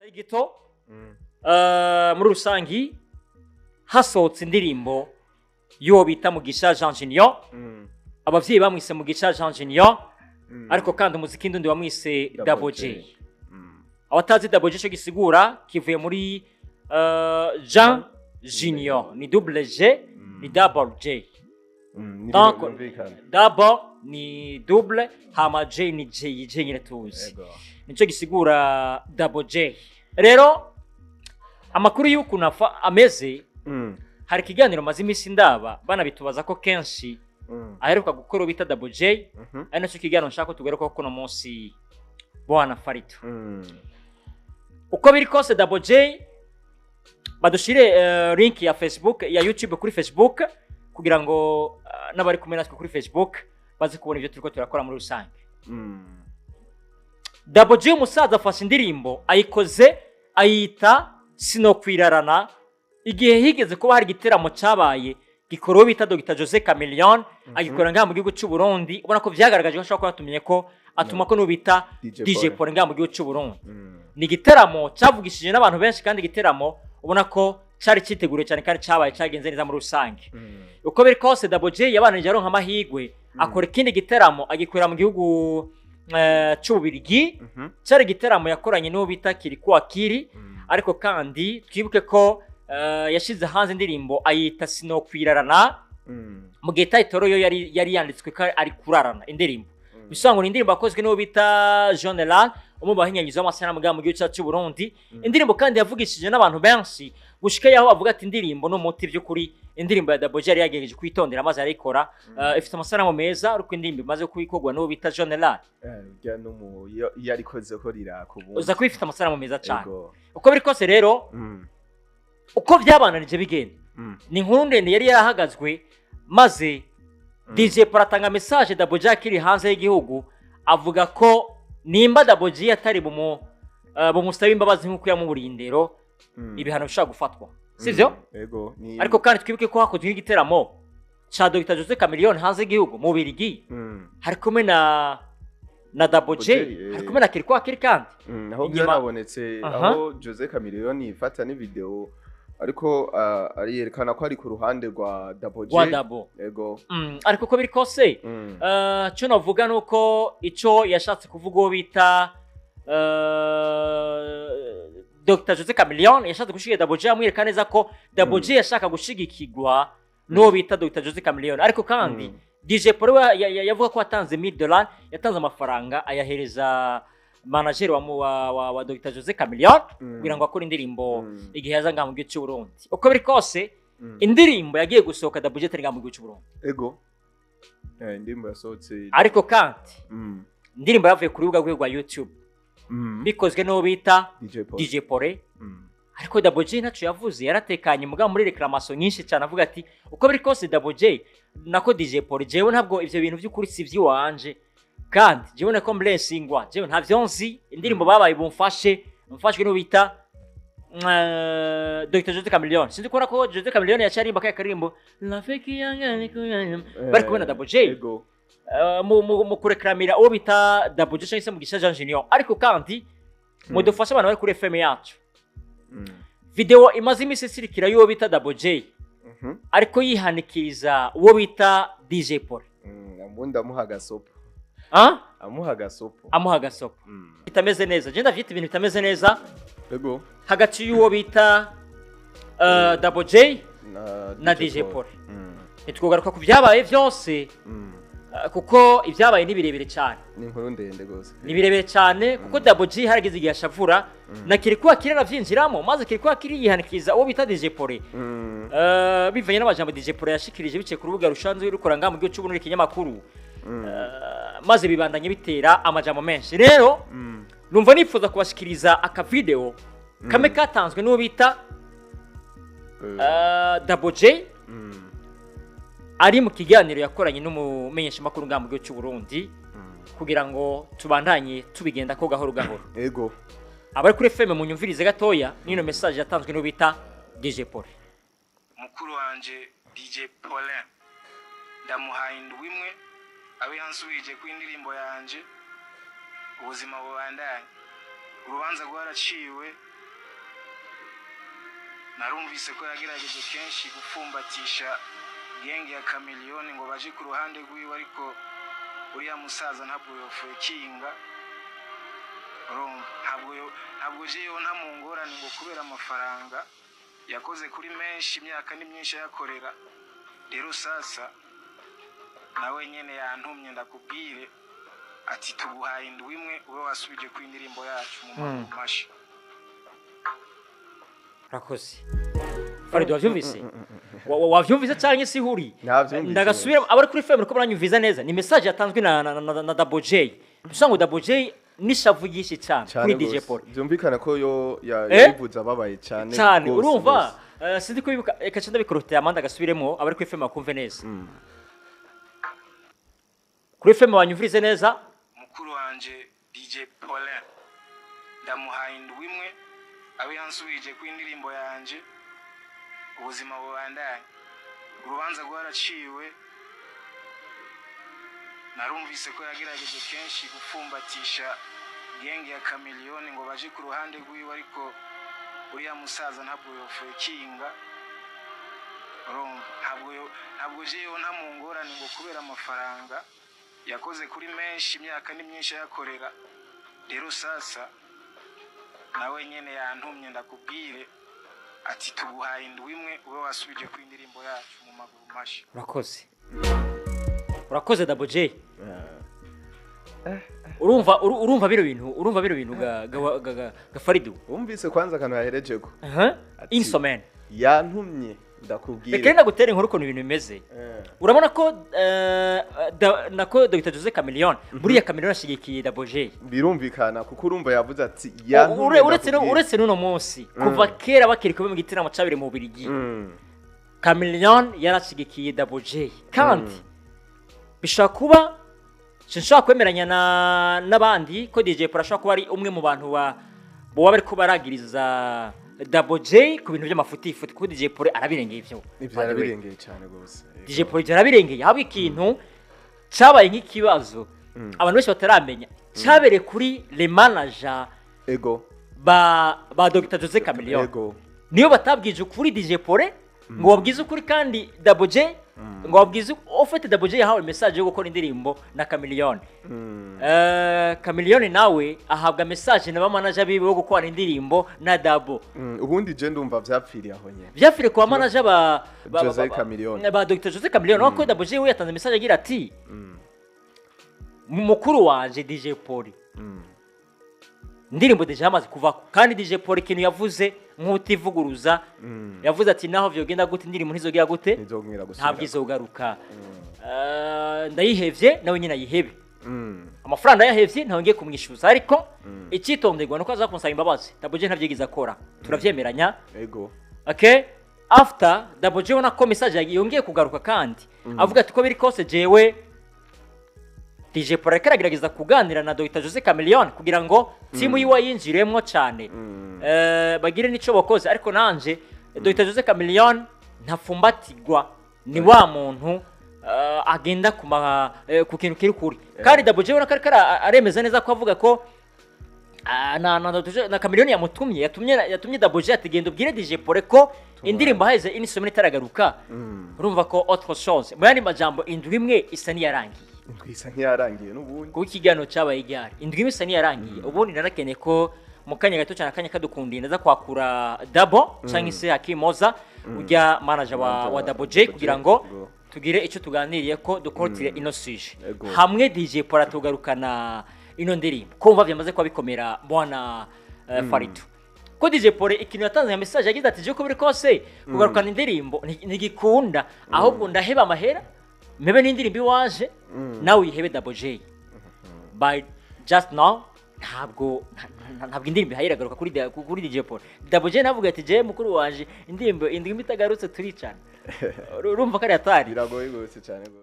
Kitari gito, muri rusangi hasohotse indirimbo y'uwo bita Mugisha Jean Junior. Abavyeyi bamwise Mugisha Jean Junior, ariko kandi umuziki ndundi wamwise Double J. Abatazi Double J ico gisigura, kivuye muri Jean Junior, ni double J, ni double J. Donc, double ni double, hama J ni J, J nyine tuzi. Nico gisigura Double J. Rero amakuru y'ukuntu afa ameze, hari ikiganiro maze iminsi ndaba banabitubaza ko kenshi aheruka gukora bita Double J, ari nacyo kiganiro nshaka ko tugarukaho kuno munsi, bwana Farito. Uko biri kose, Double J badushire link ya Facebook, ya YouTube, kuri Facebook, kugira ngo n'abari kumwe natwe kuri Facebook baze kubona ibyo turiko turakora muri rusange. Double J, umusaza, afashe indirimbo ayikoze ayita "Sinokwirarana", igihe higeze kuba hari igiteramo cyabaye gikorewe bita Dr Jose Chameleone, agikora ngaha mu gihugu cy'u Burundi. Ubona ko vyagaragaje ko ashobora kuba yatumenye ko atuma ko n'ubita DJ DJ Paul. Paul ngaha mu gihugu cy'u Burundi. Ni igiteramo cyavugishije n'abantu benshi, kandi igiteramo ubona ko cyari cyiteguriwe cyane kandi cyabaye cyagenze neza muri rusange. Uko biri kose, Double J yabanije aronka amahirwe akora ikindi giteramo, agikorera mu gihugu cy'Ububirigi. Cyari igiteramo yakoranye n'uwo bita Kirikou Akili. Ariko kandi twibuke ko yashyize hanze indirimbo ayita "Sinokwirarana", mu gihe title yo yari yanditswe ko ari "Kurarana". Indirimbo bisobanura ngo ni indirimbo yakozwe n'uwo bita Jean Elan, umwe mu bahinyanyizi w'amasanamu mu gihugu cyacu cy'u Burundi. Indirimbo kandi yavugishije n'abantu benshi gushika yaho bavuga ati indirimbo n'umuti. By'ukuri indirimbo ya Double J yari yagerageje kwitondera maze arayikora, ifite amasanamu meza, ariko indirimbo imaze kuyikorwa n'uwo bita Jean Elan, Rya n'umu iyo arikoze ko riraka ubundi. Uza kuba ifite amasanamu meza cyane. Ego. Uko biri kose rero, uko byabananije bigenda, ni inkuru ndende yari yarahagazwe, maze DJ Paul atanga message Double J akiri hanze y'igihugu, avuga ko nimba Double J atari bumusaba imbabazi nk'uko yamuburiye indero, ibihano bishobora gufatwa, sivyo? Ego. Ni Ariko kandi twibuke ko hakozwe nk'igiteramo ca Dr Jose Chameleone hanze y'igihugu mu Bubiligi, hari kumwe na Double J, J, eh. hari kumwe na Kirikou Akili kandi Aho byanabonetse, aho Jose Chameleone ifata ni video ariko ariyerekana ko ari ku ruhande rwa Double J. Rwa Double. Ego. Ariko uko biri kose, cyo navuga nuko icyo yashatse kuvuga uwo bita Dr Jose Chameleone, yashatse gushigikira Double J, amwereka neza ko Double J yashaka gushigikirwa n'uwo bita Dr Jose Chameleone. Ariko kandi DJ Paul we yavuga ko yatanze $1000, yatanze amafaranga ayahereza manager wa Dr Jose Chameleone kugira ngo akore indirimbo igihe yaza ngaha mu gihugu cy'u Burundi. Uko biri kose, indirimbo yagiye gusohoka Double J atari ngaha mu gihugu cy'u Burundi. Ego. Indirimbo yasohotse. Ariko kandi indirimbo yavuye ku rubuga rwe rwa YouTube, bikozwe n'uwo bita DJ Paul. DJ Pole. Ariko Double J ntacyo yavuze, yaratekanye, mugabo muri réclamation nyinshi cyane avuga ati uko biri kose, Double J, nako DJ Pole, jewe ntabwo ivyo bintu by'ukuri si ivy'iwanje, kandi jewe nako mblessingwa, jewe ntavyo nzi. Indirimbo babaye bumfashe, mfashwe n'uwo bita Dr Jose Chameleone. Sinzi kubona ko Jose Chameleone yaciye aririmba kaya karirimbo Rafiki yangu bari kumwe na Double J, Ego. mu kureklamira uwo bita Double J cyangwa se Mugisha Jean Junior. Ariko kandi mudufashe, abantu bari kuri FM yacu, video imaze iminsi isirikira y'uwo bita Double J, ariko yihanikiriza uwo bita DJ Paul. Ubundi amuha agasopo. Ah? Amuha agasopo. Amuha agasopo. Bitameze neza, je ndavyita ibintu bitameze neza Ego. hagati y'uwo bita Double J na na DJ Paul. Ntitwogaruka ku byabaye byose, kuko ibyabaye ni birebire cyane. Ni inkuru ndende gose. Ni birebire cyane, kuko Double J harageze igihe ashavura, na Kirikou Akili aravyinjiramo, maze Kirikou Akili yihanikiriza uwo bita DJ Paul, bivanye n'amajambo DJ Paul yashikirije biciye ku rubuga rushanzwe rukora ngaha mu gihugu cy'u Burundi, ikinyamakuru, maze bibandanye bitera amajambo menshi. Rero numva nifuza kubashikiriza akavideo kamwe katanzwe n'uwo bita Double J, ari mu kiganiro yakoranye n'umumenyeshamakuru ngaha mu gihugu cy'u Burundi, kugira ngo tubandanye tubigenda ko gahoro gahoro. Ego. Abari kuri FM munyumvirize gatoya n'ino message yatanzwe n'uwo bita DJ Paul. Mukuru wanje DJ Paulin, ndamuhaye indwi imwe abe yansubije ku indirimbo yanje, ubuzima bubandanye. Urubanza rwaraciwe. Narumvise ko yagerageje kenshi gupfumbatisha genge ya Chameleone ngo baje ku ruhande rwiwe, ariko uriya musaza ntabwo yofuye kinga. Urumva, ntabwo jewe nta mu ngorane ngo kubera amafaranga yakoze kuri menshi, imyaka ni myinshi ayakorera. Rero sasa nawe nyene yantumye ndakubwire ati tuguhaye indwi imwe ube wasubije ku indirimbo yacu mu maguru mashya. Urakoze Farid, wavyumvise? Wavyumvise canke si huri? Navyumvise. Ndagasubira, abari kuri FM ko baranyumviza neza, ni message yatanzwe na Double J. Bisa ngo Double J nishavu ryinshi cyane Cyane kuri DJ gose. Paul. Byumvikana ko yo Eh? yabivuze ababaye cyane Cyane. gose, Urumva, gose. sinzi ko bibuka, reka nce ndabikorotera amanda agasubiremo, abari kuri FM bakumve neza. Kuri FM banyumvirize neza. Mukuru wanje DJ Paulin ndamuhaye indwi imwe abe yansubirije ku indirimbo yanje, ubuzima bubandanye. Urubanza rwaraciwe. Narumvise ko yagerageje kenshi gupfumbatisha genge ya Chameleone ngo baje ku ruhande rwiwe, ariko uriya musaza ntabwo yofuye kinga. Urumva, ntabwo jewe nta mu ngorane ngo kubera amafaranga yakoze kuri menshi, imyaka ni myinshi ayakorera. Rero sasa nawe nyene yantumye ndakubwire ati tuguhaye indwi imwe ube wasubije ku indirimbo yacu mu maguru mashya. Urakoze, urakoze Double J. Urumva, urumva bino bintu ga Faridu? Wumvise kwanza akantu yaherejeko? Aha. Ati, Insomen. Yantumye ndakubwira. Reka ndagutera inkuru ukuntu ibintu bimeze. Urabona ko nako Dr Jose Chameleone, buriya Chameleone ashigikiye Double J. Birumvikana, kuko urumva yavuze ati yantumye Uretse ndakubwira. Uretse n'uno munsi, kuva kera bakiri kumwe mu gitaramo cabiri mu Bubiligi, Chameleone yarashigikiye Double J. Kandi bishobora kuba, sinshobora kwemeranya na n'abandi ko DJ Paul ashobora kuba ari umwe mu bantu ba boba bariko baragiriza Double J ku bintu by'amafutifuti, kuko DJ Paul arabirengeye ivyo. Ivyo By the way. yarabirengeye cyane rwose. DJ Paul ivyo arabirengeye. Haba ikintu cabaye nk'ikibazo abantu benshi bataramenya, cyabereye kuri le manager ba Dr Jose Chameleone. Niyo batabwije ukuri DJ Paul ngo babwize ukuri kandi Double J ngo babwize. Ufite Double J yahawe message yo gukora indirimbo na Chameleone. Chameleone nawe ahabwa message na ba manager biwe bo gukora indirimbo na Double. Ubundi je ndumva vyapfiriye aho nyene. Vyapfiriye ku ba manager ba Jose Chameleone. ba Dr Jose Chameleone, mm. Ko Double J we yatanze message agira ati: "Mukuru wanje DJ Paul, indirimbo déjà yamaze kuvako." Kandi DJ Paul ikintu yavuze nk'utivuguruza, yavuze ati naho vyogenda gute, indirimbo ntizogera gute? Ntizongera gusubira. Ntabwo izogaruka. Ndayihevye, nawe nyine ayihebe. Amafaranga yahevye, ntawe ngiye kumwishyuza, ariko icyitonderwa nuko aza kunsaba imbabazi. Double J ntavyigeze akora, turavyemeranya. Okay, after Double J ubona ko message yongeye kugaruka kandi avuga ati ko biri kose jewe DJ Paul ariko aragerageza kuganira na Dr Jose Chameleone kugira ngo timu yiwe yinjiremwo cyane, bagire n'ico bakoze, ariko nanje Dr Jose Chameleone ntafumbatirwa, ni wa muntu agenda ku kintu kiri kuri. Kandi Double J ubona ko ariko aremeza neza ko avuga ko na Chameleone yamutumye, yatumye Double J ati genda ubwire DJ Paul ko indirimbo haheze une semaine itaragaruka. Urumva ko autre chose, mu yandi majambo, indwi imwe isa niyarangiye. Indwi isa nkiyarangiye n'ubundi. Kuko ikiganiro cyabaye igare, indwi imwe isa niyarangiye. Ubundi narakeneye ko mu kanya gato cyane, akanya kadukundiye, ndaza kwakura Double cyangwa se Hakimoza, ujya manager wa Double J, kugira ngo tugire icyo tuganiriye ko dukorotire ino sujet. Hamwe DJ Paul atugarukana ino ndirimbo, kumva byamaze kuba bikomera bwana Faridu, ko DJ Paul ikintu yatanze nka message yagize ati je ko biri kose kugarukana indirimbo ntigikunda, ahubwo ndaheba amahera mpebe n'indirimbo iwaje, nawe uyihebe Double J. By just now ntabwo indirimbo ihaye iragaruka kuri DJ Paul. Double J navuga ati je mukuru wanje, indirimbo itagarutse turicana. Urumva ko ari atari Biragoye rwose cyane rwose.